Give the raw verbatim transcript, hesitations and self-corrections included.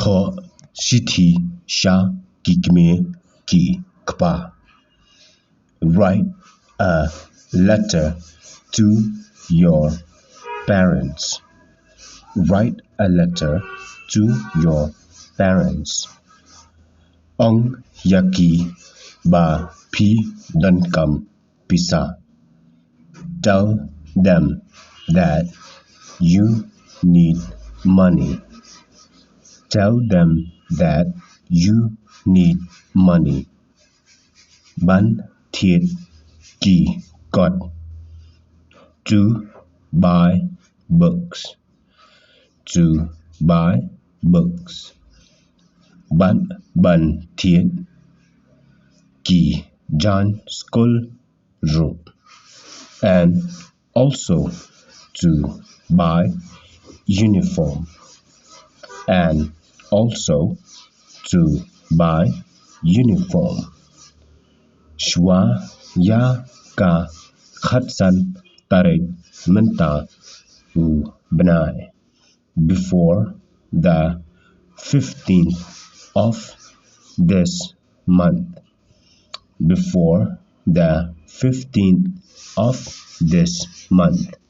Thoh shithi sha ki kmie ki kpa. Write a letter to your parents. Write a letter to your parents. Ong ïa ki ba phi donkam pisa. Tell them that you need money. Tell them that you need money. Ban thied ki kot. To buy books. To buy books. Bad ban thied ki jaiñ skul ruh. And also to buy uniform. And also to buy uniform. Shuwa ïa ka khatsan tarik mynta u bnai. Before the fifteenth of this month. Before the fifteenth of this month.